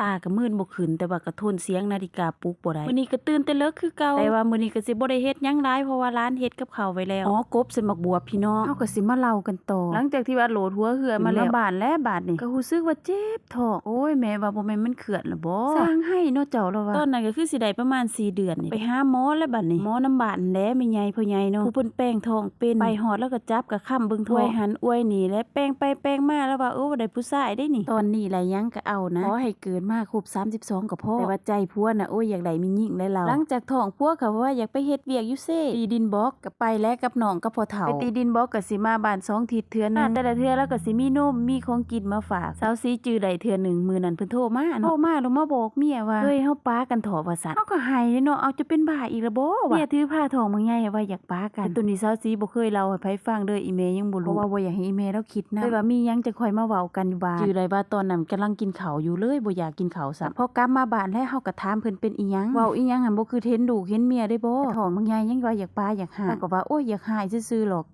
ຕາກໍມື່ນບໍ່ຂຶ້ນ ແຕ່ວ່າກໍທົນສຽງນາລິກາປຸກບໍ່ໄດ້. ມື້ນີ້ກໍຕື່ນແຕ່ເລິກຄືເກົ່າ ແຕ່ວ່າມື້ນີ້ກໍຊິບໍ່ໄດ້ເຮັດຫຍັງຫຼາຍ ເພາະວ່າຫຼານເຮັດກັບເຂົ້າໄວ້ແລ້ວ. ອໍ ກົບໃສ່ໝາກບວບພີ່ນ້ອງ. ເຮົາກໍຊິມາເລົ່າກັນຕໍ່. ຫຼັງຈາກທີ່ວ່າໂຫຼດຫົວເຮືອມາແລ້ວ ຂຶ້ນມາບ້ານແລ້ວບາດນີ້ ກໍຮູ້ສຶກວ່າເຈັບທ້ອງ. ໂອ້ຍ ແມ່ວ່າບໍ່ແມ່ນມັນເຄື່ອນລະບໍ? ຊ່າງໃຫ້ເນາະເຈົ້າລະວ່າ. ຕອນນັ້ນກໍຄືຊິໄດ້ປະມານສີ່ເດືອນນີ້ ໄປຫາໝໍແລ້ວບາດນີ້. ໝໍນຳບ້ານແຫຼະ ແມ່ໃຫຍ່ພໍ່ໃຫຍ່ເນາະ ຜູ້ເພິ່ນແປງທ້ອງເປັນ. ໄປຮອດລາວກໍຈັບກໍຄ້ຳເບິ່ງທ້ອງ ອວຍຫັ້ນອວຍນີ້ ແລະແປງໄປແປງມາ ລາວວ່າ ໂອ້ ໄດ້ຜູ້ຊາຍໄດ້ນີ້. ຕອນນີ້ລະຫຍັງກໍເອົານະ ຂໍໃຫ້ເກີດມາຄົບສາມສິບສອງກໍພໍ. ແຕ່ວ່າໃຈຜົວນະ ໂອ້ຍ ຢາກໄດ້ແມ່ຍິງແຫຼະລາວ. ຫຼັງຈາກທ້ອງ ຜົວກໍວ່າຢາກໄປເຮັດວຽກຢູ່ເຊ ຕີດິນບອກ ກໍໄປແຫຼະກັບນ້ອງກັບພໍ່ເຖົ້າ. ໄປຕີດິນບອກກໍຊິມາບ້ານສອງທິດເທື່ອໜຶ່ງ ແຕ່ລະເທື່ອລາວກໍຊິມີນົມມີຂອງກິນມາຝາກ. ສາວສີຈື່ໄດ້ເທື່ອໜຶ່ງ ມື້ນັ້ນເພິ່ນໂທມາເນາະ ໂທມາແລ້ວມາບອກເມຍວ່າ ເຮີ້ຍ ເຮົາປາກັນເຖາະ ວ່າຊັ້ນ. ເຮົາກໍໄຫ້ເນາະ ເອົາ ເຈົ້າເປັນບ້າອີກລະບໍ? ວ່າ ເມຍຖືພາທ້ອງບັກໃຫຍ່ວ່າຢາກປາກັນ. ແຕ່ໂຕນີ້ສາວສີບໍ່ເຄີຍເລົ່າໃຫ້ໃຜຟັງເດີ ອີ່ແມ່ຍັງບໍ່ຮູ້ ເພາະວ່າບໍ່ຢາກໃຫ້ອີ່ແມ່ລາວຄິດນຳ. ເລີຍວ່າມີຫຍັງຈັ່ງຄ່ອຍມາເວົ້າກັນຢູ່ບ້ານ. ຈື່ໄດ້ວ່າຕອນນັ້ນກຳລັງກິນເຂົ້າຢູ່ ເລີຍບໍ່ຢາກກິນເຂົ້າຊ້ຳ. ພໍກັບມາບ້ານແລ້ວ ເຮົາກໍຖາມເພິ່ນເປັນອີ່ຫຍັງ ເວົ້າອີ່ຫຍັງຫັ້ນບໍ່ຄືເຫັນລູກເຫັນເມຍເດ້ບໍ? ທ້ອງບັກໃຫຍ່ຍັງວ່າຢາກປາຢາກຫາຍ. ເຮົາກໍວ່າ ໂອ້ຍ ຢາກຫາຍຊື່ໆຫຼອກ